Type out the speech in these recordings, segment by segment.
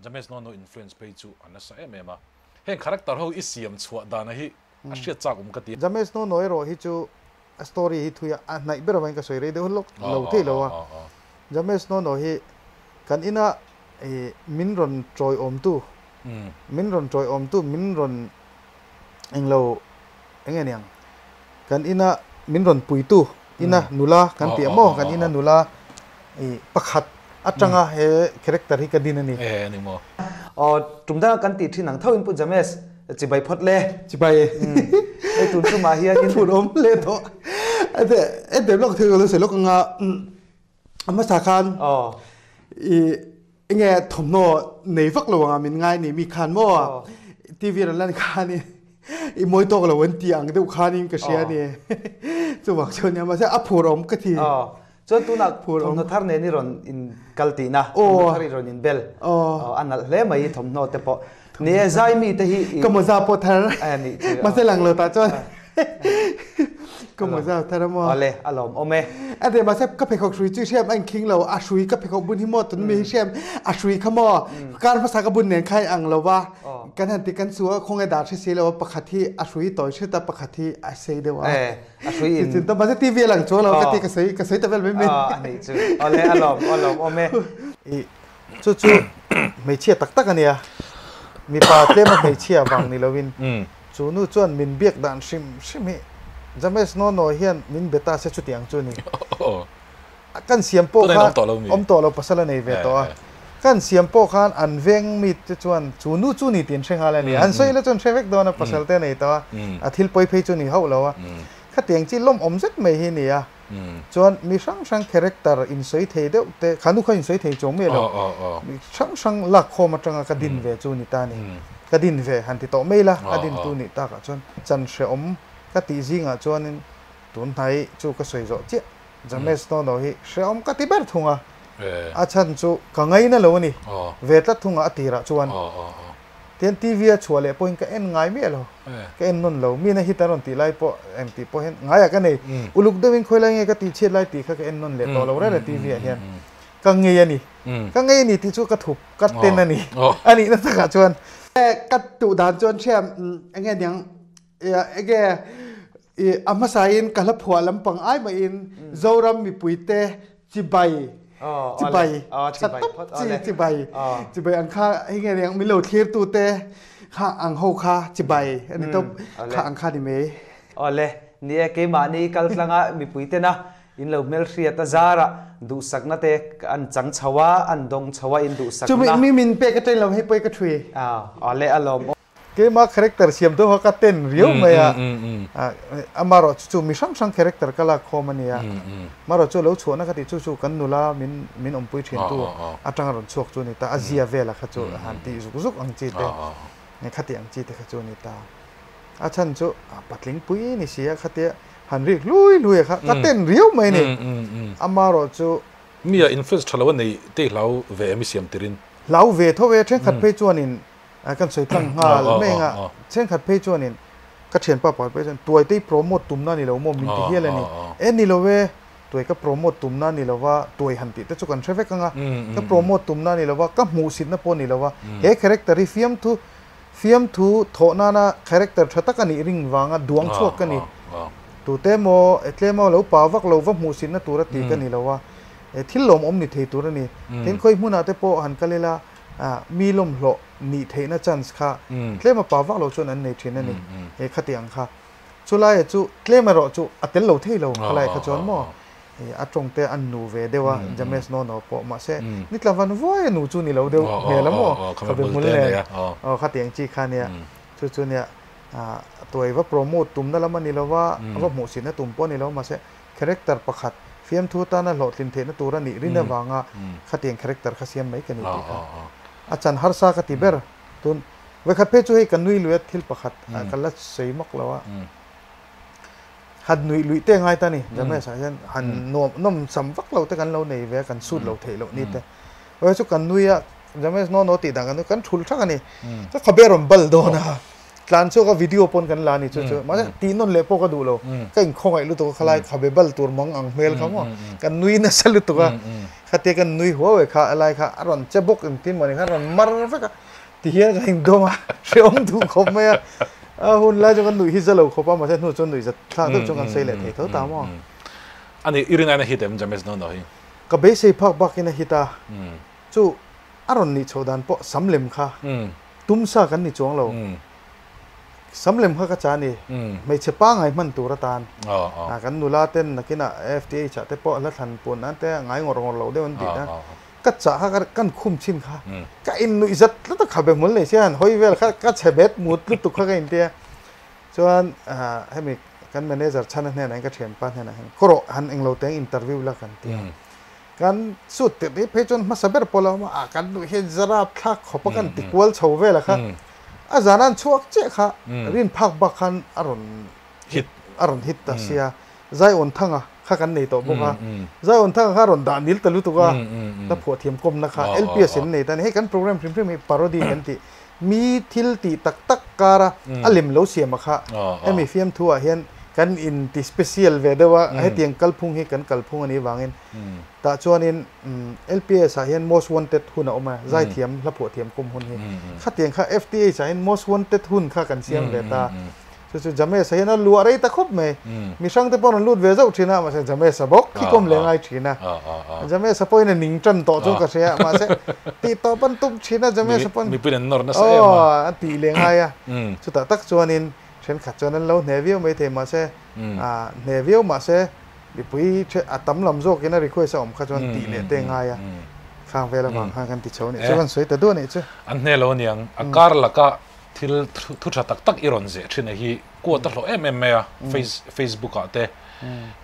James Nono influence phei chu a nasa em em a. Heng character ho i siam chhuah dana hi a hriat chak awm ka ti. James Nono erawh hi chu a story hi thui a, a hnaih ber avangin ka sawi rei deuh lawk lo thei lo a. James Nono hi kan ina min rawn tawiawmtu, min rawn tawiawmtu, min rawn englo eng nge niang, kan ina min rawn puitu ina nula kan tih a maw, kan ina nula pakhat atanga he character hi ka din a ni. E ni maw. Aw tum danga kan tih thin ang tho in Pu James chibai phawt le. Chibai. Hei tun tumah hianin. Phun awm hle tawh. E develop thil ka lo sawi lawk anga a hmasa khan i enge thawmhnaw nei vak lo anga min ngai ni mi khan maw TV rawn lan khan i mawi tawk lo an ti ang deuh khanin ka hria ni chuvang chuan nia mahse a phur awm ka ti. Chuan tunah thawmhnaw thar nen i rawn in kal tihna thawmhnaw thar i rawn in bel a nalh hle mai thawmhnaw te pawh ni e zai mi te hi ka mawza pawh thar mahse lang lo tah chuan Ka mawza thar a maw? Awle, a lawm awm e. A te mahse ka pheikhawk hrui chu i hriam a inkhing lo, a hrui ka pheikhawk bun hi maw tun mi hi hriam, a hrui kha maw kar hmasa ka bun nen kha i ang lo va, kan han ti kan su a khawnge dar hre si lo a, pakhat hi a hrui tawi hret a, pakhat hi a sei deuh a. E, a hrui in. Chin mahse TV a lang chuang lo ka ti ka sawi ka sawi ta vel mai mai. A nih chu. Awle, a lawm, a lawm awm e. I chu chu hmeichhia tak tak a nia, mipa tlema hmeichhia vang ni lovin. Chu nu chuan min biak dan hrim hrim hi James Nono hian min be ta se chutiang chu ni. Kan siam pawh khan awm tawh lo pasal a nei ve tawh a. Kan siam pawh khan an veng mi te chuan chu nu chu ni tih an hre nghal a ni. An sawi la chuan hre vek dawn a pasal te a nei tawh a. A thil pawi phei chu ni hauh lo a. Khatiang chi lawmawm zet mai hi ni a. Chuan mi hrang hrang character insawi thei deuh te, kha nu kha insawi thei chuang miah lo, mi hrang hrang lakkhawm atanga ka din ve chu ni ta ni. Ka din ve han ti tawh mai la, a dintu nih takah chuan chan hrehawm ka tih zingah chuanin tun hnai chu ka sawi zawh chiah. James Nono hi hrehawm ka ti ber thung a, a chhan chu ka ngaina lo a ni ve tlat thung a, a tirah chuan. Tian TV a chhuah leh pawhin ka en ngai miah lo, ka en nawn lo. Mina hit a rawn tih lai pawh eng tih pawh hian ngaiah ka nei. Uluk deuhin khawi lai nge ka tih chhiat lai tih kha ka en nawn leh tawh lo reng reng TV ah hian. Ka ngei a ni. Ka ngei a ni tih chu ka thup, ka ten a ni. A nihna takah chuan. Ka tuh dan chuan hriam eng nge niang enge a hmasain ka hla phuah lampang ai mahin Zoram mipuite chibai chibai tha tawp chi chibai chibai ang kha hei nge niang min lo thlir tu te kha ang ho kha chibai a ni tawp kha ang kha ni mai. Awle, ni e keimahni kal tlanga mipui tena in lo hmelhriat a zara duhsakna te an chang chho a, an dawng chho a in duhsakna. Chumi mi min pek atang lo hei pawi ka thui. Awle a lawm. Keimah character siam deuh kha ka ten riau mai a, amaherawh chu chu mi hrang hrang character ka lak khawm a nia, amaherawh chu lo chhuahna ka tih chu chu kan nula min min awmpui thin tu atanga rawn chhuak chu a ni ta, a zia vela kha chu han tih zuk zuk ang chi te, khati ang chi te kha chu a ni ta. A chhan chu patling pui ni si a khatia han rik hlui hlui a kha ka ten riau mai a ni, amaherawh chu. Mi a influence tha lo a nei te i hlau ve em i siam tirin? Hlau ve tho e, thenkhat phei chuanin Kan sawi tlang nghal mai anga thenkhat phei chuanin ka thianpa pakhat phei chuan tuaite i promote tumna ni lo maw min ti hial a ni. E ni lo e, tuai ka promote tumna ni lo va, tuai han tih te chu kan hre vek anga, ka promote tumna ni lo va, ka hmuhsitna pawh ni lo va, he character hi fiamthu fiamthu thawh nana character tha tak a nih ring vanga duang chhuak ka ni. Tute emaw e tlem a lo pa vak lo va hmuhsitna tur a ti ka ni lo va, e thil lawmawm ni thei tur a ni. Tin khawi hmunah te pawh han kal ila, mi lawmhlawh nih theihna chance kha tlem a pa vak lo chuan an nei thin a ni, he khati ang kha. Chulaia chu tlem erawh chu a tel lo thei lo khalai kha chuan maw a tawng te an nu ve deuh a, James Nono pawh mahse ni tla van vuai a nu chu ni lo deuh hmel a maw khabe hmul nen aw khati ang chi kha nia chu chu nia tuai va promote tumna lam a ni lo va, a va hmuhsitna tum pawh a ni lo mahse Character pakhat, fiamthu tana hlawhtlin theihna tur a nih rin avanga khatiang character kha siam mai ka ni tih kha a chan harsa ka ti ber. Tun vekhat phei chu hei ka nui lui a thil pakhat ka la sawi mak lo a, han nuih luih te ngai ta ni, James ah hian han nuam nawm sam vak lo te kan lo nei ve a, kan sut lo theih loh ni te. Vekhat chu kan nui a, James no no tih dan kan nui, kan thul thak a ni, ka khabe a rawn bal dawn a. Tlan chu ka video pawn kan la ni chu chu mahse tih nawn leh pawh ka duh lo ka inkhawngaih lutuk a khalai khabe bal tur mang ang hmel kha maw ka nui nasa lutuk a Khatia kan nui huau e kha alai kha a rawn che bawk engtin mawni kha a rawn mar vek a ti hian ka indawm a hrehawm duh khawp mai a a hun lai chu kan nuih hi za lo khawp a mahse hnu chuan nuih za thlak deuh chuan kan sawi leh thei tho ta maw. Ani i rin aina hit em James no no hi? Ka beisei phak bakin a hit a chu a rawn nih chhoh dan pawh sam lem kha tum sa kan ni chuang lo. Sam lem kha ka cha a ni. Hmeichhe pangngai hman tur atan kan nula ten nakinah FTH ah te pawh hla thlan pun nan te ngai ngawr ngawr lo deuh an tih a. Ka chah kha kan khum chin kha ka innuih zat tlat a khabe hmul nei sia han hawi vel kha ka chhe bet mut lutuk kha ka inti a. Chuan hemi kan manager chhana hnenah hian ka thianpa hnenah hian khaw rawh han englo teng interview la kan ti a. Kan suit tirh ni phei chuan hmasa ber pawh lo awm a, ah kan duh hian zarap thlak khawp a kan ti kual chho vel a kha a zan an chhuak chiah kha rin phak bak khan a rawn hit a rawn hit ta sia Zaiawn Thanga kha kan nei tawh bawk a Zaiawn Thanga kha a rawn dah nil ta lutuk a hla phuah thiam kawmna kha LPS in nei ta a ni hei kan program hrim hrim hi parody kan tih mi thil tih tak tak kara a lem lo siam a kha hemi fiamthu ah hian kan in ti special ve deuh a hetiang kalphung hi kan kalphung a nih vangin tah chuanin LPS ah hian most wanted hun a awm a zaithiam hla phuah thiam kum hun hi khatiang kha FTH ah hian most wanted hun kha kan siam ve ta chu chu James-a hian a luah rei ta khawp mai mihrang te pawh an rawn lut ve zauh thin a mahse James-a bawk khi kawm leh ngai thin a James-a pawhin a ning tan tawh chuan ka hria mahse tih tawp an tum thin a James-a pawn mipui an nawr nasa em a a tih leh ngai a chutah tak chuanin Thenkhat chuan an lo hne viau mai thei mahse hne viau mahse mipui a tam lam zawkin a request a awm kha chuan tih leh te ngai a khang vel avang khan kan ti chho a nih chu kan sawi ta duah a nih chu. An hne lo aniang a kar laka thil thu tha tak tak i rawn zeh thin a hi kuat a hlawh em em mai a Facebook ah te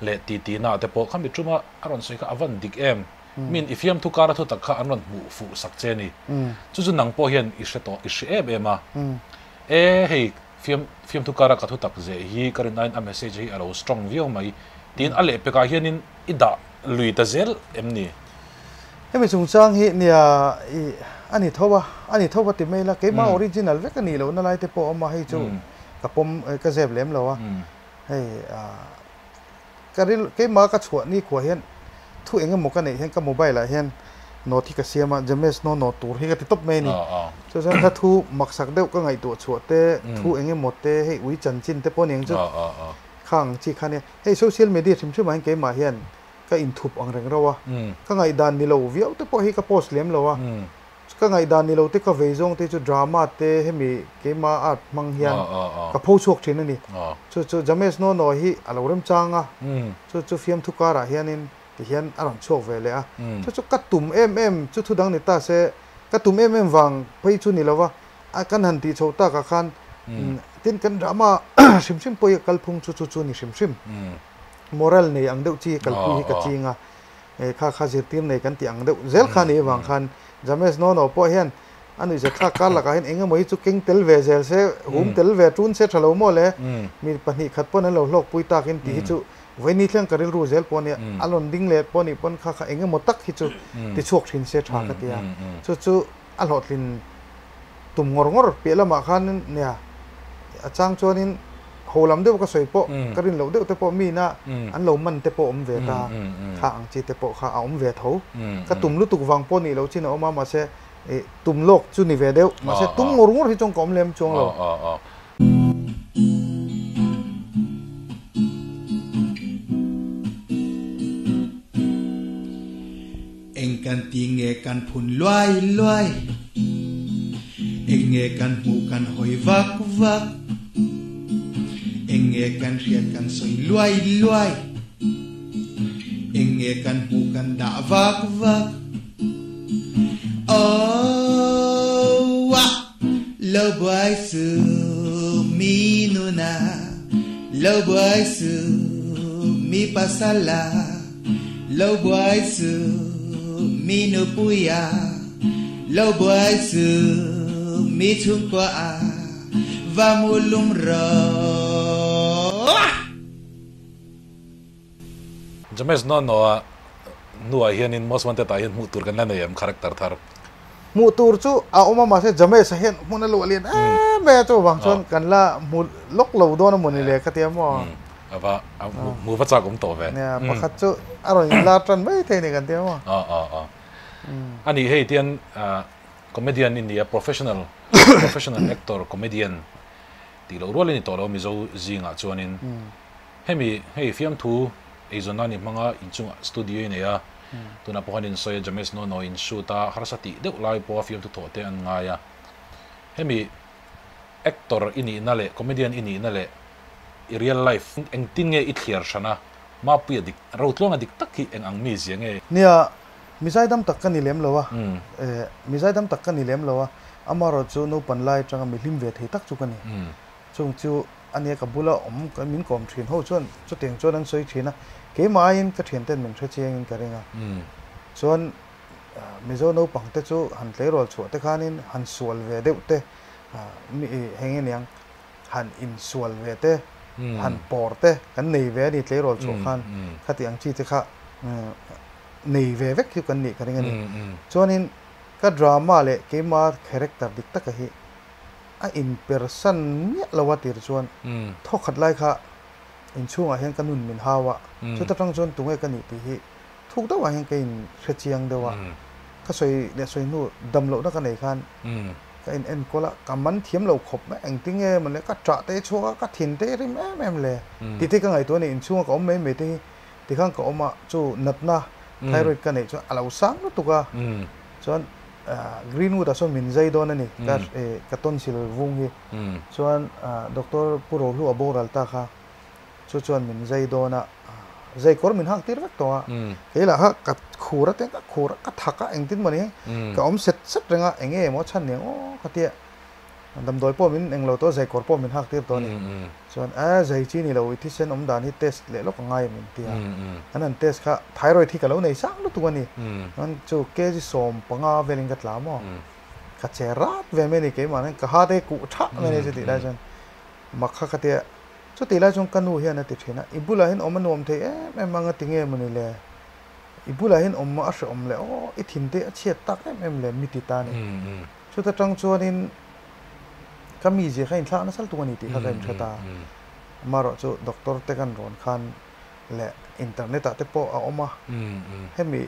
leh titi na ah te pawh khami tuma a rawn sawi kha a van dik em min i fiamthu kar a thu tak kha an rawn hmuh fuh sak che a ni chu chu nang pawh hian i hre tawh i hre em em a e hei Fiam fiamthu kara ka thu tak zeh hi ka rin aiin a message hi a lo strong viau mai tiin a lehpekah hianin i dah lui ta zel em ni? Hemi chungchang hi nia i a ni tho a, a ni tho va ti mai la, keimah original vek a nih lohna lai te pawh a awm a, hei chu ka pawm ka zep lem lo a, hei Ka ril keimah ka chhuah ni khuah hian thu eng emaw ka neih hian ka mobile ah hian note hi ka siam a, James no note tur hi ka ti tawp mai a ni. Chu chuan kha thu maksak deuh ka ngaihtuah chhuah te, thu eng emaw te, hei ui chanchin te pawh a ni ang chu kha ang chi kha nia. Hei social media hrim hrim ah hian keimah hian ka inthup ang reng rauh a, ka ngaihdan ni lo viau te pawh hi ka post lem lo a. Ka ngaihdan ni lo te ka vei zawng te chu drama te hemi keima art hmang hian ka pho chhuak thin a ni. Chu chu James Nono hi a lo remchang a, chu chu fiamthu karah hianin ti hian a rawn chhuak ve leh a. Chu chu ka tum em em chu thu dang ni ta se, ka tum em em vang phei chu ni lo va, a kan han tih chho takah khan tin kan drama hrim hrim pawh hi a kalphung chu chu chu ni hrim hrim. Moral nei ang deuh chi kalpui hi ka ching a. Kha kha zirtir nei kan tih ang deuh zel kha nih avang khan James Nono pawh hian a nuihzat thlak kar lakah hian eng emaw hi chu keng tel ve zel se, hum tel ve tun se tha lo maw le, mi pahnih khat pawn an lo hlawkpui takin tih hi chu vawiini thleng ka rilru zel pawh a nia, a rawn ding leh pawh nih pawn kha kha eng emaw tak hi chu ti chhuak thin se tha ka ti a, chu chu a hlawhtlin tum ngawr ngawr piah lamah khan nia a chang chuanin ho lam deuh ka sawi pawh ka rin loh deuh te pawh mina an lo man te pawh awm ve ta kha ang chi te pawh kha a awm ve tho ka tum lutuk vang pawh nih loh chin a awm a mahse tum lawk chu ni ve deuh mahse tum ngur ngur hi chuan ka awm lem chuang lo. Eng kan ti nge kan phun luai luai, eng nge kan hmuh kan hawi vak vak, eng nge kan hriat kan sawi luai luai, eng nge kan hmuh kan dah vak vak. Aww ah lo buai suh mi nuna, lo buai suh mi pasal ah. Lo buai suh mi nupui ah, lo buai suh mi chhungkua ah, va mu lung rawh. James Nono-a hnuah hianin Most Wanted ah hian hmuh tur kan la nei em character thar? Hmuh tur chu a awm a mahse James-a hian hmun a luah lian em mai a chuvang chuan kan la hmu lawk lo dawn a mawni le ka ti a maw. Ava hmu va chak awm tawh ve. Nia, pakhat chu a rawn inlar tan mai thei ni kan ti maw? Aw aw aw. Ani hei tian comedian i nia, professional professional actor comedian tih loh rual i ni tawh lo Mizo zingah chuanin hemi hei fiamthu eizawn nan i hmang a, inchungah studio i nei a, tunah pawh khan insawi a James Nono in shoot a, harsa tih deuh lai pawha fiamthu thawh te an ngai a. Hemi actor i nihna leh comedian i nihna leh i real life engtin nge i thliar hran a, Mapuia dik, Rotluanga dik tak hi eng ang mi zia nge? Nia, mi zaidam tak ka ni lem lo a, mi zaidam tak ka ni lem lo a, amaherawh chu naupan lai atanga mi hlim ve thei tak chu ka ni. Chung chu ania ka bula awm min kawm thin ho chuan chutiang chuan an sawi thin a, keimah aiin ka thianten min hre chiangin ka ring a. Chuan Mizo naupang te chu han tleirawl chhuah te khanin han sual ve deuh te, mi heng aniang han insual ve te, han pawr te kan nei ve a ni tleirawl chhuah khan khati ang chi te kha nei ve vek chu kan nih ka ring a ni. Chuanin ka drama leh keima character dik taka hi a inpersan miah lo a tir chuan thawkhat lai kha inchhungah hian ka nun min hau a, chuta tang chuan tunge ka nih tih hi thuk deuhah hian ka inhre chiang deuh a, ka sawi leh sawi hnu dam lohna ka nei khan ka in enkawl a, ka man thiam lo khawp mai, engtin nge mawle ka ṭah te chhuak a, ka thin te rim em em le tih te ka ngaihtuah a ni, inchhunga ka awm mai mai te hi tikhan ka awm a, chu natna thyroid ka neih chuan a lo sang lutuk a, chuan Greenwood ah sawn min zai dawn a ni, ka tonsil vung hi, chuan Doctor Pu Rohlu a boral ta kha. Chu chuan min zai dawn a, zai kawr min hak tir vek tawh a, kei lah kha ka khur a te ka khur a, ka thak a engtin maw ni ka awm set set reng a, eng nge maw chhan ni ang aw ka tia, damdawi pawh min eng lo tawh zai kawr pawh min hak tir tawh a ni, chuan a zai chi ni lo i thisen awm dan hi test leh lawk a ngai em in tia, an han test kha thyroid hi ka lo nei sang lutuk a ni, chuan chu kg 15 velin ka tla maw, ka che rat ve mai a ni keimah hian ka ha te kuh thah mai a ni chutih lai chuan mak kha ka tia. Chutih lai chuan ka nu hian a ti thin a, I bulah hian awm a nuam thei em em ang a ti nge mawni le? I bulah hian awm a hrehawm le aw, i thin te a chhiat tak em em le mi ti ta a ni. Chuta tang chuanin ka mizia kha inthlak nasa lutuk a ni tih kha ka inhre ta. Amaherawh chu doctor te kan rawn khan leh internet ah te pawh a awm a, hemi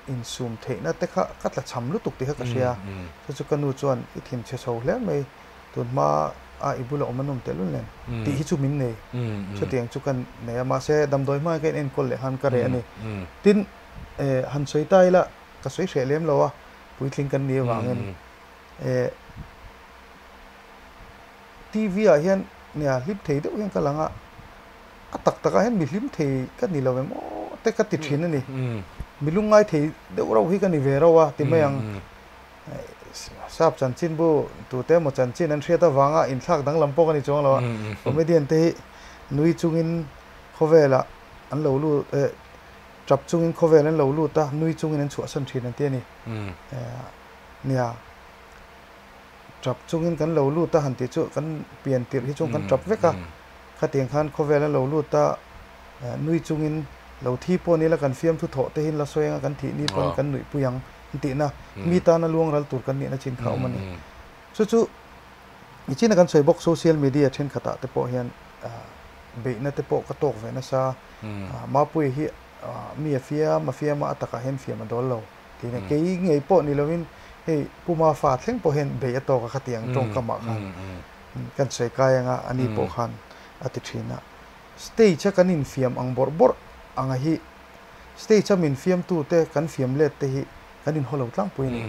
insum theihna te kha ka tlachham lutuk tih kha ka hria. Chu chu ka nu chuan i thin chhe chho hle mai. Tun hma a i bula awm a nawm tehlul nen tih hi chu min nei. Chutiang chu ka nei a, mahse damdawi hmangin ka inenkawl leh khan ka reh a ni. Tin, han sawi ta ila ka sawi hreh lem lo a, puitling kan nih avangin TV ah hian nia hlim thei deuh hian ka lang a, a tak takah hian mi hlim thei ka ni lo em aw te ka ti thin a ni. Mi lungngai thei deuh rauh hi ka ni ve rauh a ti mai ang. Sap chanchinbu tute emaw chanchin an hriat avanga inthlak danglam pawh ka ni chuang lo a, comedian te hi nui chungin khawvelah an lo lut eh tap chungin khawvel an lo lut a, nui chungin an chhuahsan thin an ti a ni. Nia, tap chungin kan lo lut a han tih chu kan pian tirh hi chuan kan tap vek a, khatiang khan khawvel an lo lut a, nui chungin lo thi pawh ni la kan fiamthu thawh te hi la sawi anga kan thih ni pawn kan nuihpui ang. Tihna, mi tana luang ral tur kan nihna chin kha a awm a ni. Chu chu nichina kan sawi bawk social media thenkhatah te pawh hian beihna te pawh ka tawk ve nasa. Mapuia hi mi a fiam a fiam a, a takah hian fiam a dawl lo tihna. Kei ngei pawh ni lovin hei Puma fa thleng pawh hian beih a tawk a khatiang tawngkamah khan kan sawi kai anga a ni pawh khan a ti thin a. Stage a kan infiam ang bawrh bawrh anga hi Stage a min fiamtute kan fiam let te hi kan inhaw lo tlangpui a ni.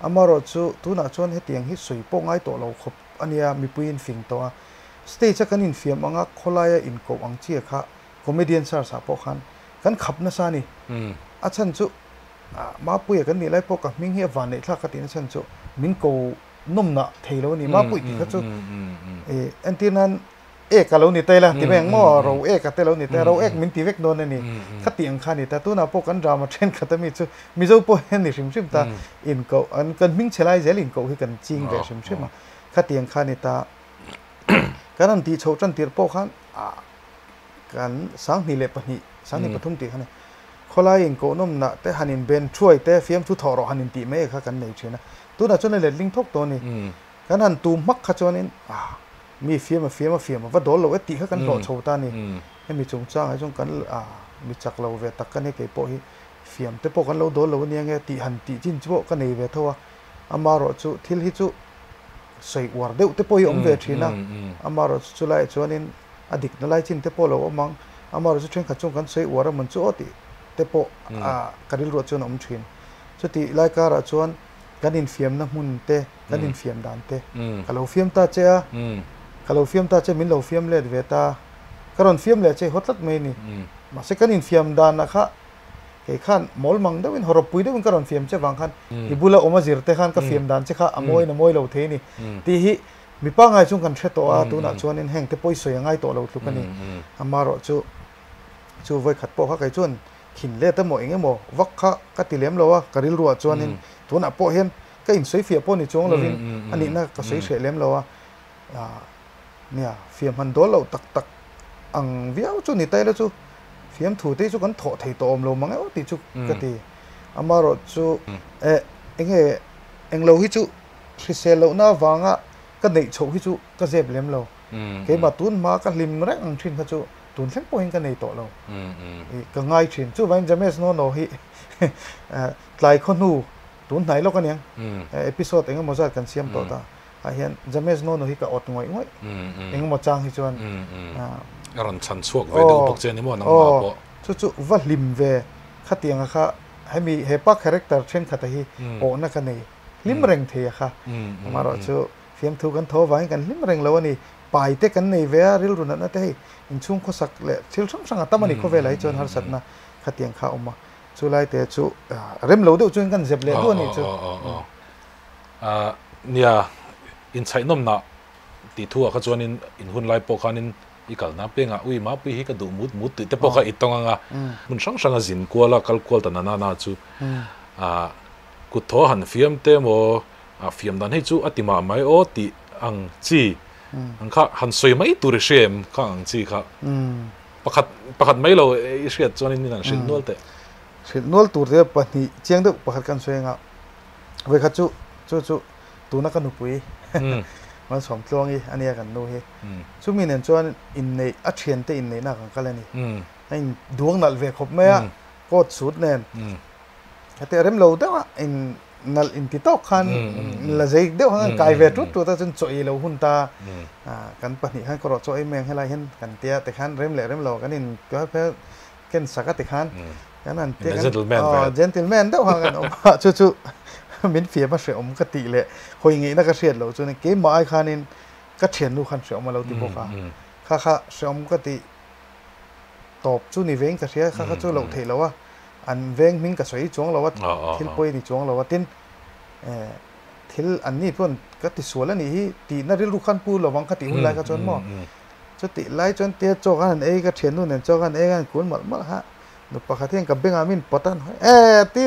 Amaherawhchu tunah chuan hetiang hi sawi pawh ngai tawh lo khawp a nia, mipui in fing tawh a. Stage a kan infiam anga khawlaia inkoh ang chi kha comedian search ah pawh khan kan khap nasa a ni. A chhan chu Mapuia kan nih lai pawh ka hming hi a van neih thlak ka tihna chhan chu min ko nawmnah thei lo a ni. Mapuii tih kha chu entir nan Ek a lo ni ta ila ti mai ang maw? Ro ek a te lo ni ta, ro ek min ti vek dawn a ni. Khati ang kha a ni ta. Tunah pawh kan drama thenkhat ami chu Mizo pawh hian ni hrim hrim ta. Inkoh an kan hming chhe lai zel inkoh hi kan ching ve hrim hrim a. Khati ang kha a ni ta. Kan han tih chhoh tan tirh pawh khan kan 2002, 2003 tih kha a ni. Khawlai inkoh nawmnah te han inben thuai te, fiamthu thawh rawh han intih mai kha kan nei thin a. Tunah chuan a letling thawk tawh a ni. Kan han tum hmak kha chuanin. Mi fiam a fiam a fiam a va dawl lo e tih kha kan hlawh chho ta a ni. Hemi chungchangah hi chuan kan mi chak lo ve tak ka nia kei pawh hi fiam te pawh kan lo dawl lo ania nge tih han tih chin chu pawh ka nei ve tho a. Amaherawh chu thil hi chu sawi uar deuh te pawh hi awm ve thin a. Amaherawh chu chulaiah chuanin a dikna lai chin te pawh lo awm ang. Amaherawh chu thenkhat chuan kan sawi uar amawn chu aw tih te pawh ka rilruah chuan a awm thin. Chutih lai karah chuan kan infiamna hmun te, kan infiam dan te ka lo fiam ta che a, ka lo fiam ta che min lo fiam let ve ta, ka rawn fiam leh che haw tlat mai a ni. Mahse kan infiam danah kha kei khan mawl mang deuhin hawrawppui deuhin ka rawn fiam che vang khan i bula awm a zir te khan ka fiam dan che kha a mawiin a mawi lo thei a ni tih hi mi pangngai chung kan hre tawh a, tunah chuanin heng te pawh i sawi a ngai tawh lo tluk a ni. Amaherawhchu chu vawikhat pawh kha kei chuan Thin let emaw eng emaw vak kha ka ti lem lo a, ka rilruah chuanin tunah pawh hian ka insawi fiah pawh ni chuang lovin a nihna ka sawi hreh lem lo a, nia fiam han dawl loh tak tak ang viau chu ni ta ila chu fiamthu te hi chu kan thawh thei tawh awm lo mang emaw tih chu ka ti. Amaherawh chu eh eng nge eng lo hi chu hrisel lohna avanga ka neih chhoh hi chu ka zep lem lo. Keimah tun hma ka hlim reng ang thin kha chu tun thleng pawhin ka nei tawh lo. Ka ngai thin. Chuvangin James Nono hi tlai khaw hnu tun hnai lawk aniang episode eng emaw zat kan siam tawh ta ah hian James Nono hi ka awt ngawih ngawih eng emaw chang hi chuan A rawn chhan chhuak ve deuh bawk che ni maw nangmah pawh. Chu chu va hlim ve khatianga kha hemi hepa character thenkhat-a hi awhna ka nei hlim reng thei a kha. Amaherawhchu Fiamthu kan tho avangin kan hlim reng lo a ni. Pai te kan nei ve a, rilru natna te hei inchhung khawsak leh thil hrang hrang a tam a ni khawvelah hi chuan harsatna khatiang kha a awm a. Chu lai te chu rem lo deuh chuan kan zep leh duh a nih chu. Nia, inchhaihnawmna tih thu ah kha chuanin in hun lai pawh khanin i kalna pengah ui mapui hi ka duh mut mut tih te pawh kha i tawng ang a. Hmun hrang hranga zin kual a, kal kual ta na na na chu kut thaw han fiam te maw A fiam dan hei chu a ti mah mai aw tih ang chi ang kha han sawi mai tur i hria em kha ang chi kha pakhat pakhat mai lo i hriat chuan in han hrilh nual teh. Hrilh nual tur te pahnih chiang deuh pakhat kan sawi anga vawikhat chu chu chu tuna ka nupui Malsawmtluangi ania kan nu hi chumi nen chuan inneih a thiante inneihna kan kal a ni a in duang nalh ve khawp mai a coat suit nen heti rem lo deuh a in nalh inti tawk khan la zei deuh khan kai ve tut tut a chuan chaw ei lo hun ta kan pahnih khan ka rawh chaw ei mai ang helai hian kan tia tikhan rem leh rem lo kan in ken sak a tikhan kan han tia kan gentleman deuh khan kan awm a chu chu min fiam a hrehawm ka tih leh hawi ngeihna ka hriat loh chuan keimah ai khanin ka thiannu khan hrehawm a lo ti bawk a kha kha hrehawm ka tih tawp chu ni vein ka hria kha kha chu loh theih loh a an veng hming ka sawi chuang lo a thil pawi a ni chuang lo a tin thil an ni chuan ka ti sual a nih hi tihna rilru khan pu lo vang kha tih hun lai kha chuan maw chutih lai chuan tia chaw khan an ei ka thiannu nen chaw khan ei khan kul malh malh a nu pakhat hian ka bengah min pawt a e ti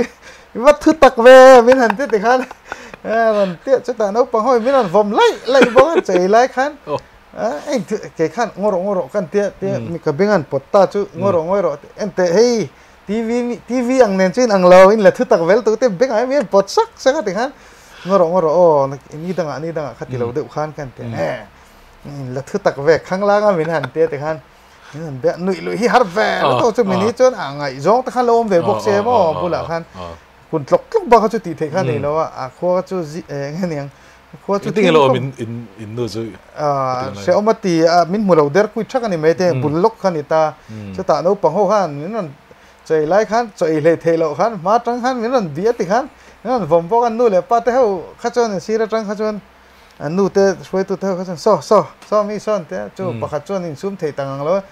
va thu tak ve min han ti tikhan e rawn tia chutah naupang ho in min rawn vawm laih laih bawk a chei lai khan Eng chu kei khan ngaw rawh ngaw rawh kan tia tia mi ka beng an pawt ta chu ngaw rawh ngawi rawh en teh hei TV TV ang nen chu in ang lo in la thu tak vel tu te bengah hian mi an pawt sak sak a ti khan ngaw rawh ngaw rawh aw ni dangah ni dangah kha ti lo deuh khan kan ti e in la thu tak ve khang lang a min han tia ti khan min han bia nuih luih hi har ve lutuk chu mini chuan a ngaih zawng te khan lo awm ve bawk se maw bulah khan kun tlawk tlawk bak kha chu tih theih kha nei lo a a khua kha chu eng nge niang khua chu Engtin ilo min in in nu chu hrehawm a ti a min hmu lo der kui thak a ni mai te bul lawk kha ni ta chutah naupang ho khan min rawn chei lai khan chaw ei hlei theih loh khan hma atang khan min rawn bia ti khan min rawn vawm bawk a nu leh pa te ho kha chuan in sir atang kha chuan an nu te hruaitu te ho kha chuan saw saw saw mi sawn te chu pakhat chuan insum theih ta ngang lo a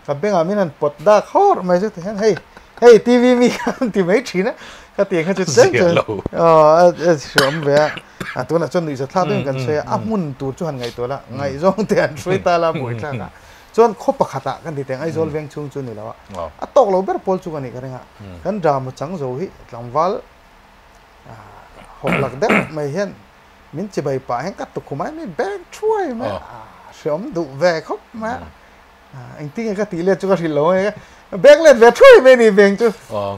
ka bengah min rawn pawt dak hawr mai chu ti hian hei hei TV mi khan ti mai thin a ka tih kha chu chen chuan aw a hreawm ve a a tunah chuan nuihza thlak deuhin kan sawi a a hmun tur chu han ngaihtuah la ngaihzawng te an hruai ta la buaithlak a chuan khaw pakhatah kan ti teng Aizawl veng chhung chu ni lo a a tawk lo ber pawl chu ka nih ka ring a kan drama chang zo hi tlangval hawklak deuh mai hian min chibai pah hian ka tukhum ai mi bag thuai mai a hreawm duh ve khawp mai a engtin nge ka tih let chu ka hrilh lo mai a bag let ve thuai mai ni beng chu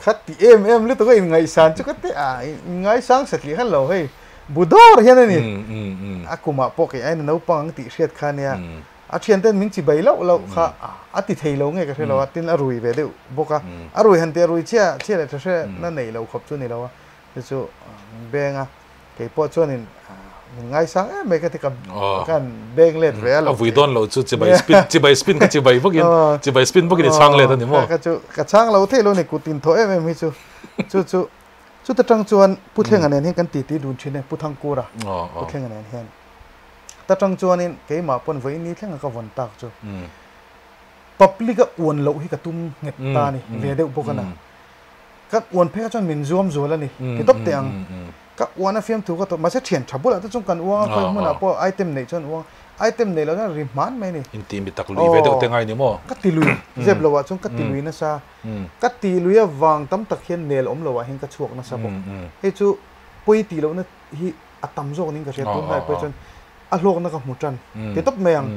kha ti em em lutuk a inngaihsan chu ka ti a inngaisang satliah khan lo hei Budawr hian a ni. A kumah pawh kei aiin a naupang ang tih hriat kha ania. A thianten min chi bai loh loh kha a ti thei lo nge ka hre lo a, tin a rui ve deuh bawk a. A rui han tih a rui chhia chhia leh tha hre na nei lo khawp chu ni lo a, chu chu min beng a. Kei pawh chuanin min ngaisang em mai ka ti ka kan beng let ve a lo. A vui dawn lo chu chibai spin chibai spin ka chibai vakin chibai spin vakin i chhang let a ni maw? Ka chu ka chhang lo thei lo ni kut inthawh em em hi chu chu chu Chuta tang chuan Pu Thlenga nen hian kan titi dun thin e, Pu Thangkura, Pu Thlenga nen hian. Ta tang chuanin keimah pawn vawiin ni thlenga ka vawn tak chu public a uan loh hi ka tum nghet ta a ni, ve deuh bawk a na. Ka uan phei kha chuan min zuam zual a ni, ti tawp teh ang. Ka uan a fiamthu ka tawp, mahse thian tha bulah te chuan kan uang a, khawi hmunah pawh item neih chuan uang, item neih loh chuan ri hman mai a ni. Inti mi tak lui ve deuh te ngai ni maw? Ka ti lui, zep loh ah chuan ka ti lui nasa. Ka tih lui avang tam tak hian nel awm loh ah hian ka chhuak nasa bawk. Hei chu pawi tih lohna hi a tam zawk niin ka hria. Tunlai pawh chuan a hlawkna ka hmu tan ti tawp mai ang.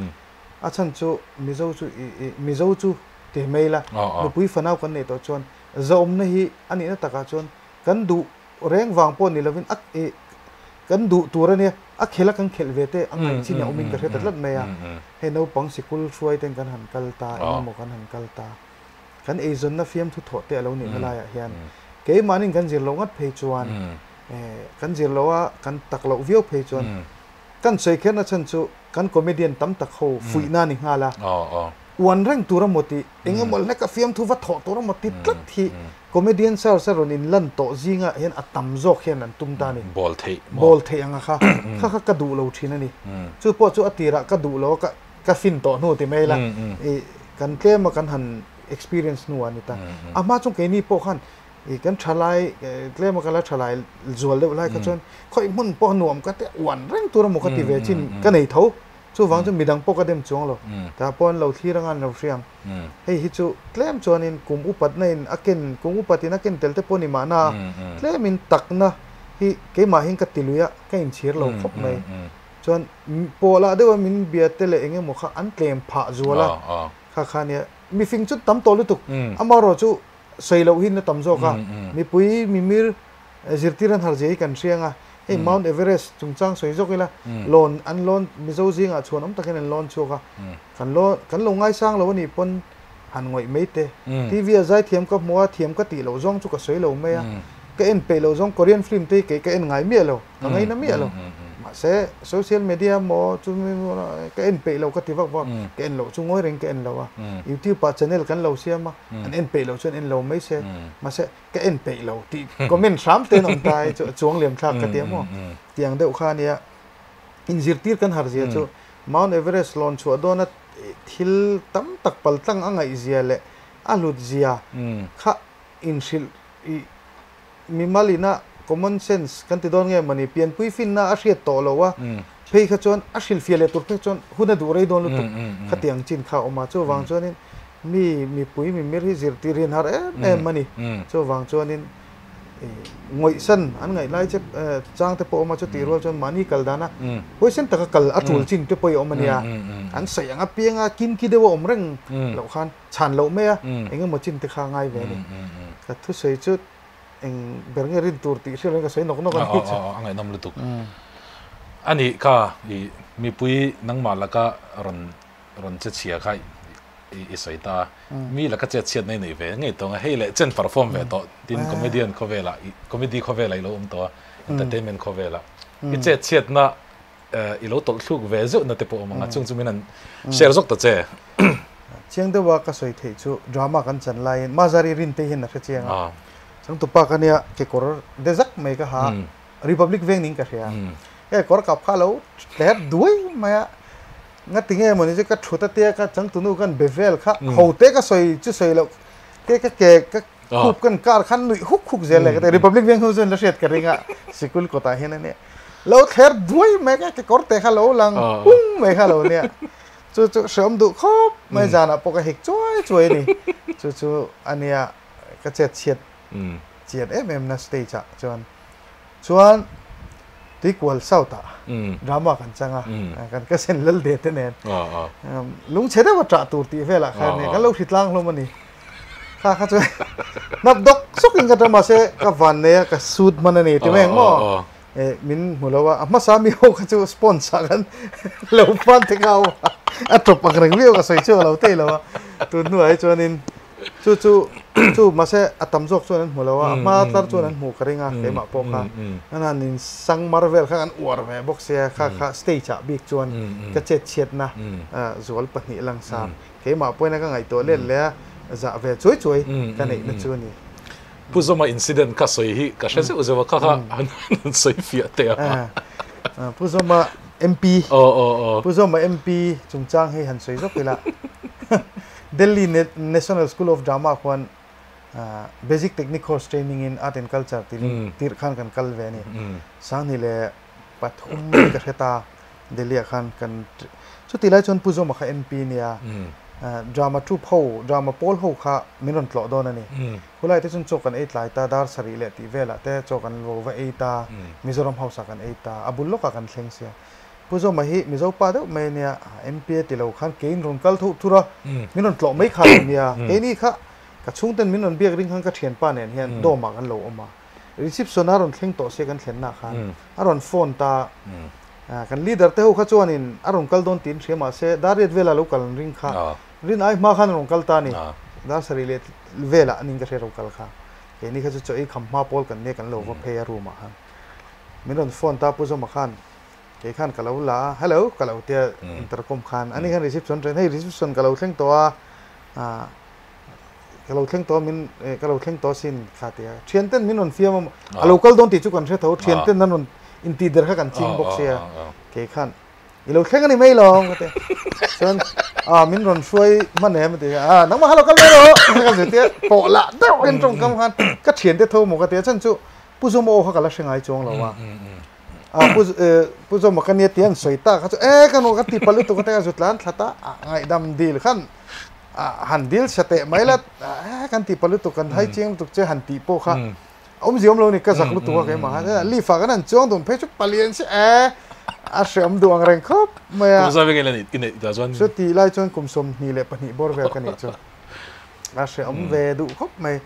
A chhan chu Mizo chu i Mizo chu ti mai ila nupui fanau kan neih tawh chuan zahawmna hi a nihna takah chuan kan duh reng vang pawh ni lovin a i kan duh tur a nia a khelh a kan khelh ve te a ngaih chin a awmin ka hre ta tlat mai a. Hei naupang sikul hruai ten kan han kal ta engemaw kan han kal ta. Kan eizawnna fiamthu thawh te a lo nihna laiah hian keimahnin kan zir loh ngat phei chuan kan zir loh a kan tak loh viau phei chuan kan sawi kherna chhan chu kan comedian tam tak ho fuihna a ni nghal a, uan reng tur a maw tih eng emaw hlek a fiamthu va thawh tur a maw ti tlat hi comedian search a rawn inlan tawh zingah hian a tam zawk hian an tum ta a ni. Bawl theih maw? Bawl theih ang a kha kha kha ka duh lo thin a ni. Chu pawh chu a tirah ka duh lo a ka Ka fin tawh hnu ti mai la, i kan tlem a kan han experience hnu a ni ta. A hma chung keini pawh khan i kan thalai tlem a ka la thalai zual deuh lai kha chuan khawi hmun pawh nuam ka te uan reng tur emaw ka ti ve chin ka nei tho. Chuvang chu midang pawh ka dem chuang lo. Tah pawh an lo thlir anga an lo hria ang. Hei hi chu tlem chuanin kum upatna in a ken kum upatin a ken tel te pawh ni mahna tlemin takna hi keimah hian ka ti lui a, ka inchhir lo khawp mai. Chuan pawhlah deuha min bia te leh eng emaw kha an tlem phah zual a, kha kha nia mifing chu tam tawh lutuk, amaherawh chu sawi loh hi na tam zawk a, mipui mimir zirtir an har zia hi kan hria ang a, hei Mount Everest chungchang sawi zawk ila lawn an lawn Mizo zingah chhuan awm takin an lawn chhuak a, kan lawn kan lo ngaisang lo anih pawn han ngawih mai te, TV ah zaithiam ka hmu a, thiam ka tih loh zawng chu ka sawi lo mai a, ka en peih loh zawng Korean film te hi kei ka en ngai miah lo. Ka ngaina miah lo. Mahse, social media maw chu ka en peih lo ka ti vak vak. Ka en loh chu ngawi reng ka en lo a. YouTube ah channel kan lo siam a, an en peih loh chuan en lo mai se. Mahse, ka en peih lo tih comment hram te an awm ta hi chu a chuang liam thlak ka ti a maw. Tiang deuh kha ania inzirtir kan har zia chu Mount Everest lawn chhuah dawna thil tam tak paltlang a ngaih zia leh a hlut zia kha inhrilh i Mimal ina common sense kan ti dawn nge mawni, pianpui finna a hriat tawh lo a, phei kha chuan a hrilhfiah leh tur phei chuan hun a duh rei dawn lutuk khati ang chin kha a awm a, chuvang chuanin mi mipui mimir hi zirtir hi an har em em a ni, chuvang chuanin ngawihsan an ngaih lai che chang te pawh a awm a, chutih rual chuan mahni kal dana huaisen taka kal a tul chin te pawh i awm a nia, an sawi ang apianga kimki deuh a awm reng loh khan chhan loh mai a, eng emaw chin te kha a ngai ve a ni. Ka thusawi chu eng ber nge rin tur tih hriat ka sawi nawk nawk a ni chu. A ngaihnawm lutuk. A nih kha i mipui nangmah laka rawn rawn che chhia kha i sawi ta a, mi laka chet chhiat nei nei ve ngei tawng a, hei leh chen perform ve tawh tin comedian khawvelah comedy khawvelah i lo awm tawh a, entertainment khawvelah i chet chhiatna i lo tawlh thluk ve zeuh na te pawh awm ang a, chung chu min han share zawk ta che. Chiang deuha ka sawi theih chu drama kan chan laiin Mazari Rinte hian a hre chiang a, changtupa ka nia kekawr de zak mai ka ha, Republic veng niin ka hria, he kawr kap kha a lo tler duai mai a, ngati nge mawni chu ka thut a tia ka changtunu kan be vel kha ho te ka sawi chu sawi loh ke ka ke ka khup kan kar khan nuih huk huk zel le ka ti, Republic veng hnu chuan la hriat ka ring a, sikul kawtah hian a nia. Lo thler duai mai kha kekawr te kha lo lang hung mai kha lo nia chu chu hreawm duh khawp mai zanah pawh ka hik chuai chuai a ni chu chu a nia ka chet chhiat chian em em na stage ah chuan chuan tuikual south ah drama kan chang a kan ka sen lal de te nen lungchhe deuh a tah tur tih velah khan kan lo hritlang hlawm a ni. Kha kha chuan hnap dawk sawk in ka ṭa mahse ka van nei a ka suit hman a ni ti mai ang maw? Min hmu lo a, a hmasa mi ho kha chu sponsor kan lo hman te kha a, a tawp ang reng viau ka sawi chu a lo thei lo a, tun hnuah hi chuanin chu chu chu mahse a tam zawk chuan an hmu lo a, a hma tlar chuan an hmuh ka ring a keimah pawh kha an han in sang mar vel kha kan uar ve bawk sia kha kha stage ah bik chuan ka chet chhiatna zual pahnih langsar keimah pawhin a ka ngaihtuah let leh a zah ve chuai chuai ka neihna chu a ni. Pu Zawma incident kha sawi hi ka hre zeuh zeuh a, kha kha han sawi fiah teh a. Pu Zawma MP, Pu Zawma MP chungchang hi han sawi zawk ila. Delhi National School of Drama khuan Basic Technique Course Training in Art and Culture tiin tirh khan kan kal ve a ni. Sanghnih leh pathum ka hre ta. Delhi ah khan kan chuti lai chuan Pu Zawma kha MP nia drama troupe ho drama pawl ho kha min rawn tlawh dawn a ni. Khulai te chuan chaw kan ei tlai ta dar sarih leh tih velah te chaw kan lo va ei ta Mizoram house ah kan ei ta a bul lawkah kan thleng sia. Pu Zawma hi Mizo pa deuh mai ania MP a ti lo khan keiin rawn kal thuh thur a min rawn tlawh mai kha lo nia keini kha ka chhungten min rawn biak ring khan ka thianpa nen hian dawm ah kan lo awm a. Reception a rawn thleng tawh se kan thlenna khan a rawn phone ta kan leader te ho kha chuanin a rawn kal dawn tiin hria mahse dar riat vela lo kal an ring kha rin ai hma khan a rawn kal ta a ni dar sarih leh velah anin ka hria ro kal kha keini kha chu chaw ei kham hma pawl kan nia kan lo va phei a room ah khan min rawn phone ta Pu Zawma khan kei khan ka lo la a hello ka lo tia intercom khan ani khan reception ṭhen hei reception ka lo thleng tawh a Ka lo thleng tawh min ka lo thleng tawh sin kha ti a. Thian ten min rawn fiam a, a lo kal dawn tih chu kan hre tho, thian ten an rawn intih der kha kan ching bawk sia. Kei khan i lo thleng a ni mai lo ka ti. Chuan a min rawn hruai hman em a ti a, nangmah kha lo kal mai rawh ka zir tia pawh lah deuh in tawngkam khan ka thian te tho maw ka ti a, chhan chu Pu Zawma aw kha ka la hre ngai chuang lo a. A Pu Pu Zawma ka nia tih an sawi tak kha chu e ka nuah ka ti palh lutuk a ti a, zu tlan thlat a, ngaihdam dil khan han dil sa teh mai la kan tih palh lutuk kan hai chiang lutuk che han tih pawh kha awmzia awm lo ni ka zak lutuk a keimah khan leaf ah kan han chuang dun phei chu palian si e a hreawm duh ang reng khawp mai a chutih lai chuan kum 22 bawr vel ka nih chu a hreawm ve duh khawp mai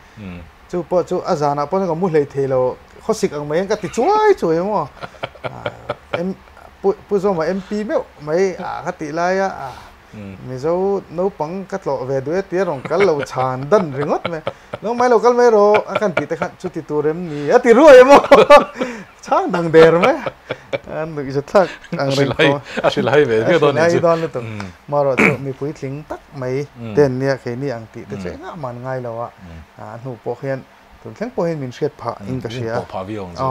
chu pawh chu a zanah pawh ka mu hlei thei lo khawsik ang mai hian ka ti chuai chuai a maw Pu Zawma MP meuh mai a ka tih lai a Mizo naupang ka tlawh ve duh e tia rawn kal lo chhan dan ringawt mai. Lo mai lo kal mai rawh a kan tih te khan chuti tur em ni a ti ruai emaw chhang dang der mai a nuih za thlak ang reng tawh a hrilh hai ve viau dawn nih chu dawn lutuk marawh chu mipui tling tak mai ten nia keini ang tih te chu engah man ngai lo a a hnu pawh hian tun thleng pawh hian min hriat phah in ka hria pawh phah viau ang chu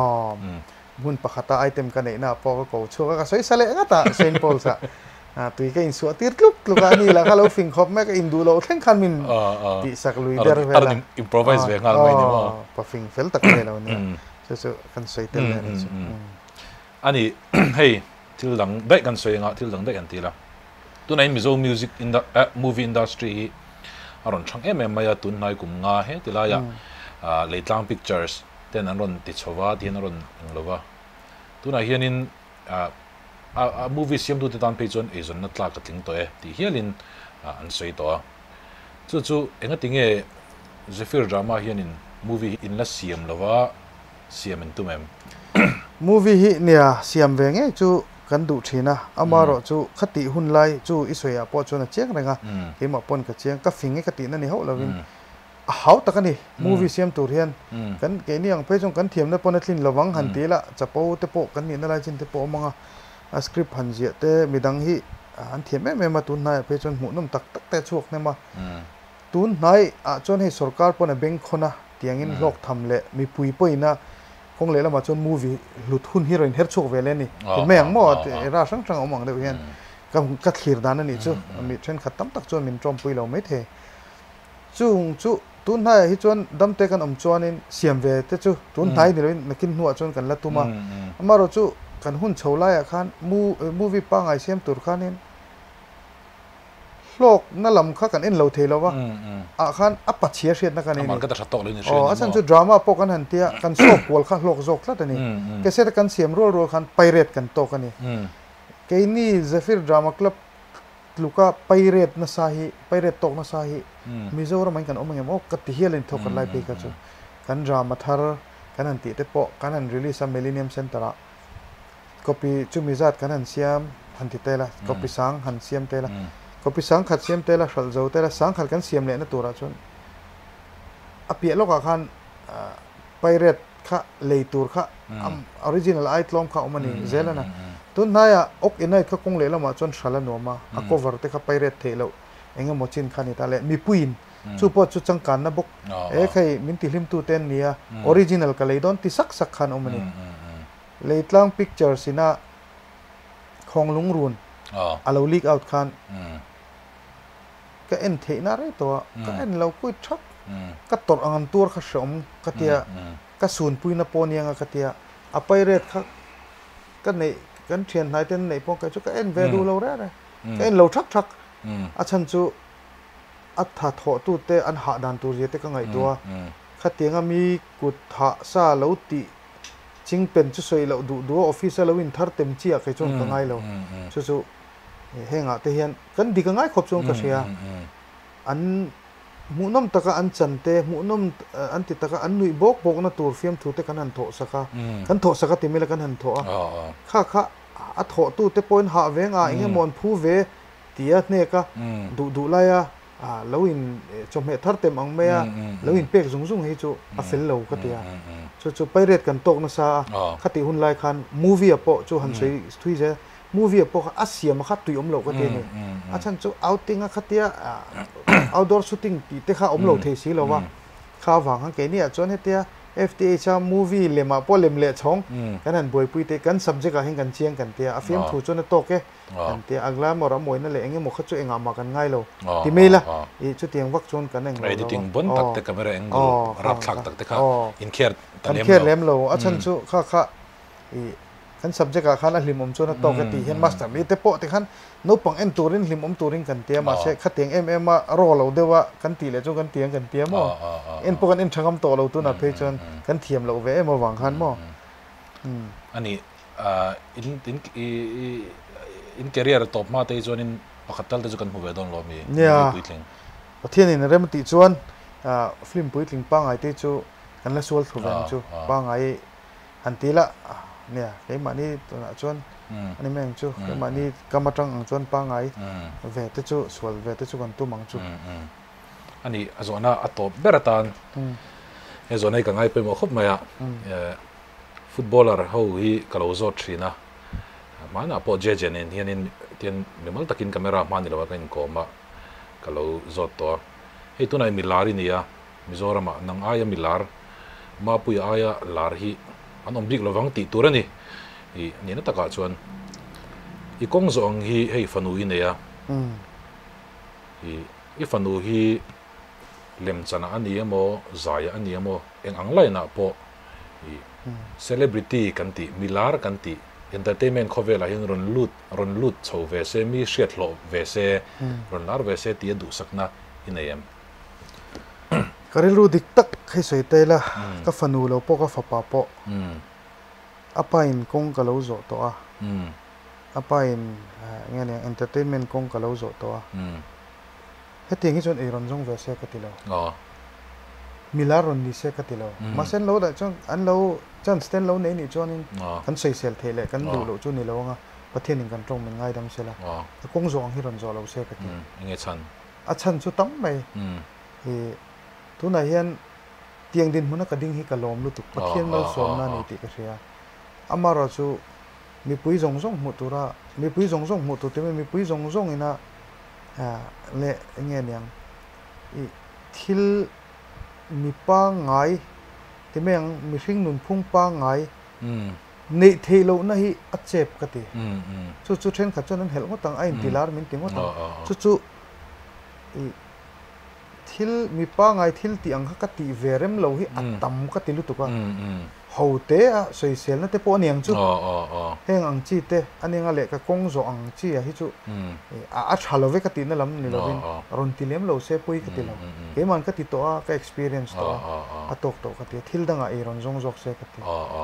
hmun pakhata item ka neihna pawh ka ko chhuak a ka sawi sa leh ngat a Saint Paul's ah Tui ka insuah tir tluk tluk a, ani lah kha lo fing khawp mai a, ka induh loh thleng khan min tihsak lui der vel a. A rawn improvise ve nghal mai ni maw? Pa fing fel tak mai lo nia, chu chu kan sawi tel leh a nih chu. A ni, hei thil dang daih kan sawi anga thil dang daih kan ti la. Tunah hian Mizo music movie industry hi a rawn thang em em mai a, tunhnai kum nga he ti laiah Leitlang Pictures ten an rawn ti chho va, tihian a rawn eng lo va. Tunah hianin A movie siamtute tan phei chuan eizawnna tlak a tling tawh e tih hialin an sawi tawh a. Chu chu engati nge Zephyr drama hianin movie hi in la siam lova siam in tum em? Movie hi nia siam ve ngei chu kan duh thin a, amaherawh chu khatih hun lai chu i sawiah pawh chuan a chiang reng a, keimah pawn ka chiang, ka fing e ka tihna ni hauh lovin A hau tak a ni, movie siam tur hian kan keini ang phei chuan kan thiamna pawn a tlin lovang han ti ila chapo te pawh kan nihna lai chin te pawh a awm ang a, a script han ziah te midang hi an thiam em em a, tun hnaiah phei chuan hmuhnawm tak tak te a chhuak hnem a, tun hnaiah chuan hei sorkar pawn a bengkhawn a tiangin hlawk tham leh mipui pawhin a kawng lehlamah chuan movie hlut hun hi rawn inher chhuak ve le a ni, ti mai ang maw era hrang hrang a awm ang deuh hian ka thlir dan a nih chu, mi thenkhat tam tak chuan min tawmpui lo maithei. Chung chu tun hnaiah hi chuan damte kan awm chuanin siam ve te chu tun hnai ni loin nakin hnuah chuan kan la tum a. Amaherawh chu kan hun chho laiah khan movie pangngai siam tur khanin hlawkna lam kha kan en lo thei lo va, ah khan a pachhia hriatna kha nei a ni. Aw, a chhan chu drama pawh kan han tia kan sawk kual kha hlawk zawk tlat a ni. Cassette kan siam rual rual khan pirate kan tawk a ni. Keini Zephyr Drama Club Tluka pirate nasa hi, pirate tawk nasa hi Mizoram ah hian kan awm angem aw ka ti hial a ni thawk kan lai phei kha chu. Kan drama thar kan han tih te pawh kan han release a Millennium Centre ah. Copy chumi zat kan han siam han ti tel a, copy sang han siam tel a, copy sang khat siam tel a, hralh zo tel a, sang khat kan siam lehna turah chuan a piah lawkah khan pirate kha lei tur kha original ai tlawm kha a awm a ni zel a na. Tun hnaiah Ok Inite kha kawng lehlamah chuan hralh a nuam a, a cover te kha pirate theih loh eng emaw chin kha a ni ta le mipuiin chu pawh chu changkanna bawk e khai min tihlimtu te an ni a, original ka lei dawn ti sak sak khan a awm a ni. Leitlang Pictures ina Khawnglung run a lo leak out khan ka en theihna rei tawh a, ka en lo kuit thak, ka tawrh ang an tuar kha hreawm ka tia, ka sunpuina pawh aniang a ka tia, a pirate kha ka neih kan thian hnai ten neih pawh kei chu ka en ve duh lo reng reng, ka en lo thak thak, a chhan chu a tha thawh tu te an hah dan tur zia te ka ngaihtuah a, khatianga mi kut thah sa lo tih Chingpen chu sawi loh duh duh a office a lo inthar tem chi ah kei chuan ka ngai lo. Chu chu hengah te hian kan dik a ngai khawp chuan ka hria. An hmuhnawm taka an chan te, hmuhnawm an ti taka an nuih bawk bawkna tur fiamthu te kan han thawh sak a, kan thawh sak a ti mai la kan han thawh a. Kha kha a thawhtu te pawhin hah ve nga eng emaw an phu ve tia hnek a duh duh lai a. Lo in chawhmeh thar tem ang mai a, lo in pek zung zung hi chu a fel lo ka ti a. Chu chu pirate kan tawk nasa a, khatih hun lai khan movie ah pawh chu han sawi thui zel, movie ah pawh kha a siam a kha tui awm loh ka ti a ni. A chhan chu outing a khatia outdoor shooting tih te kha awm lo thei si lo va, kha avang khan keini ah chuan hetia FTH a movie lem ah pawh lem leh chhawng kan han buaipui te kan subject ah hian kan chiang kan tia, a fiamthu chuan a tawk e. Kan tia a glamour a mawina leh eng emaw kha chu engah mah kan ngai lo ti mai la ih chutiang vak chuan kan englo lo Editing bon tak te camera angle rapthlak tak te kha in care ta lem lo. Kan care lem lo a chhan chu kha kha ih kan subject ah khan a hlimawm chuan a tawk e tih hian master mi te pawh te khan naupang en turin hlimawm turin kan tia mahse khatiang em em a raw lo deuh a kan tih leh chu kan tiang kan tia maw en pawh kan en tha ngam tawh lo tunah phei chuan kan thiam loh ve em avang khan maw. Ani In in in career tawp hma te hi chuanin pakhat tal te chu kan hmu ve dawn lo ami movie puitling. Pathianin a rem tih chuan film puitling pangngai te chu kan la sual thlu ve ang chu pangngai han ti la nia keimahni tunah chuan ani mai ang chu keimahni kam atang ang chuan pangngai ve te chu sual ve te chu kan tum ang chu. Ani a zawhna a tawp ber atan he zawhna hi ka ngai pawimawh khawp mai a. Footballer ho hi ka lo zawt thin a, hmanah pawh JJ nen hianin tian mimal takin camera hma ni lo a ka inkawm a, ka lo zawt tawh a. Hei tunah hi milar i ni a, Mizoramah nang aia milar, Mapuia aia lar hi an awm bik lovang tih tur a ni. I nihna takah chuan i kawng zawh ang hi hei fanu i nei a, i i fanu hi lemchanah a ni emaw, zaiah a ni emaw, eng ang line ah pawh i celebrity kan tih, milar kan tih, entertainment khawvelah hian rawn lut rawn lut chho ve se, mi hriat hlawh ve se, rawn lar ve se tih a duhsakna i nei em? Ka rilru dik tak hei sawi ta ila, ka fanu lo pawh ka fapa pawh a pa in kawng ka lo zawh tawh a, a pa in enge nia entertainment kawng ka lo zawh tawh a, Hetiang hi chuan ei rawn zawng ve se ka ti lo. Milar rawn ni se ka ti lo. Mahse an lo dah chuan an lo chance te an lo nei nih chuanin kan sawisel theih leh kan duh loh chu ni lo anga Pathianin kan tawng min ngaidam se la, ka kawng zawh ang hi rawn zawh lo se ka ti. Enge chhan? A chhan chu tam mai. I tunah hian tiang dinhmuna ka ding hi ka lawm lutuk. Pathian malsawmna a ni tih ka hria. Amaherawhchu mipui zawng zawng hmuh tura mipui zawng zawng hmuh tur tih mipui zawng zawng ina leh eng nge niang i thil mi pangngai ti mai ang mihring nunphung pangngai neih theih lohna hi a chep ka ti chu chu thenkhat chuan an helh ngawt ang a inti lar min ti ngawt ang chu chu i Thil mi pangai thil tih ang kha ka tih ve rem lo hi a tam ka ti lutuk a, ho te a sawiselna te pawh a ni ang chu. Heng ang chi te a nia leh ka kawng zawh ang chi ah hi chu a tha lo ve ka tihna lam ni lovin rawn ti lem lo se pawi ka ti lo. Keima'n ka ti tawh a, ka experience tawh a, a tawk tawh ka ti a, thil dangah ei rawn zawng zawk se ka ti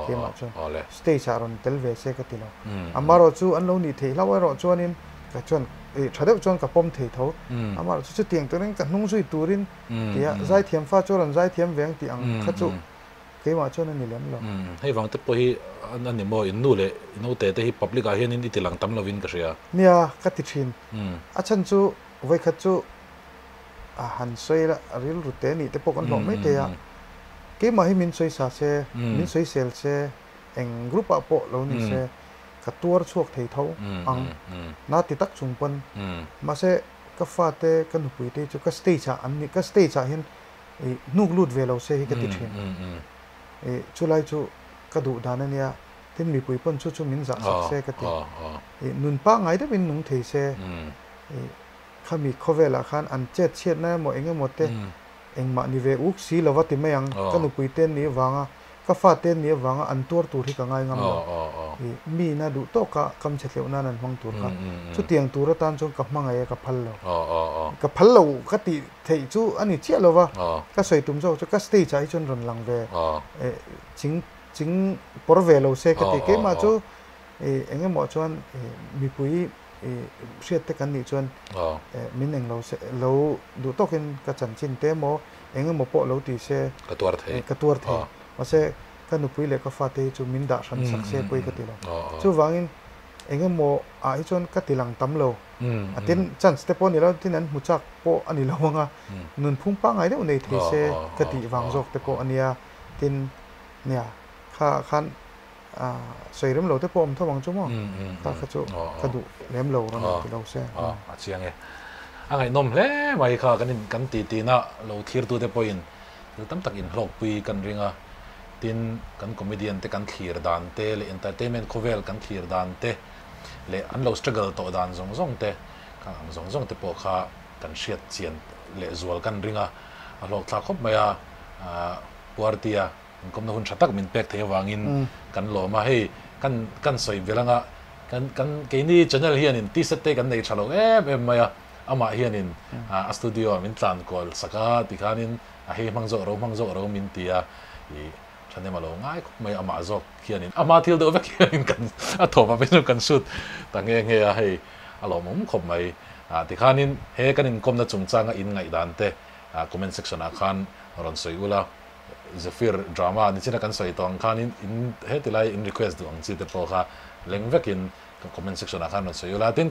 keimah chuan stage ah rawn tel ve se ka ti lo. Amaherawhchu an lo nih theih hlauh erawh chuanin Ka chuan ih tha deuh chuan ka pawm thei tho. Amah chu chutiang turin ka hnung zui turin tia zaithiam fa chu rawn zaithiam ve ang tih ang kha chu Keimah chuan a ni lem lo. Hei vang te pawh hi a ni maw, in nu leh i naute te hi public ah hianin i ti lang tam lovin ka hria. Nia, ka ti thin. A chhan chu vawikhat chu a han sawi la, a rilru te nih te pawh kan hlawh mai thei a. Keimah hi min sawi sa se, min sawi sel se, eng group ah pawh lo ni se, ka tuar chhuak thei tho ang. Na ti tak chung pawn. Mahse, ka fate, ka nupui te hi chu ka stage ah an ni, ka stage ah hian I hnuk lut ve lo se hi ka ti thin. I chulai chu ka duh dan a nia, tin mipui pawn chu chu min zah sak se ka ti. I nun pangngai deuhin nung thei se, i khami khawvelah khan an chet chhiatna emaw eng emaw te engmah ni ve uk si lova ti mai ang, ka nupui te an nih avanga Ka fate an nih avanga an tuar tur hi ka ngai ngam lo. I mina duh tawka kam chhe tleuh nan an hmang tur kha. Chutiang tur atan chuan ka hmangaih a, ka phal lo. Ka phal lo ka tih theih chu a ni chiah lo va, ka sawi tum zawk chu ka stage ah hi chuan rawn lang ve ching ching pawr ve lo se ka ti. Keimah chu eng emaw chuan mipui hriat te kan nih chuan min eng lo se lo duh tawkin ka chanchin te emaw eng emaw pawh lo ti se ka tuar thei ka tuar thei mahse ka nupui leh ka fate hi chu min dah hran sak se pawi ka ti lo chuvangin eng emaw ah hi chuan ka ti lang tam lo a tin chance te pawh a ni lo tin an hmu chak pawh a ni lo anga nunphung pangngai deuh nei thei se ka tih vang zawk te pawh a nia tin nia kha khan sawi rem lo te pawh awm tho ang chu maw kha kha chu ka duh lem lo rawn ti lo se. A chiang e. A ngaihnawm hle mai kha kan in kan ti tina lo thlir tu te pawhin thil tam tak inhlawkpui kan ring a, tin kan comedian te kan thlir dan te leh entertainment khawvel kan thlir dan te leh an lo struggle tawh dan zawng zawng te kha ang zawng zawng te pawh kha kan hriat chian leh zual kan ring a, a hlawkthlak khawp mai a Puartia. Inkawmna hun tha tak min pek thei avangin kan lawm a, hei kan kan sawi belh anga kan kan keini channel hianin t-shirt te kan nei tha lo em em mai a, amah hianin a studio ah min tlan kual sak a tikhanin a hei hmang zawk ro hmang zawk ro min ti a, ih thahnem a lo ngai khawp mai a amah zawk hianin ama thil deuh vek hianin kan a thawm ah phei chuan kan shoot ta nghe nghe a, hei a lawmawm khawp mai tikhanin he kan inkawmna chungchanga inngaihdan te comment section ah khan rawn sawi ula. Zephyr drama nichina kan sawi tawh ang khanin in heti lai in request duh ang chi te pawh kha leng vekin comment section ah khan rawn sawi ula tin.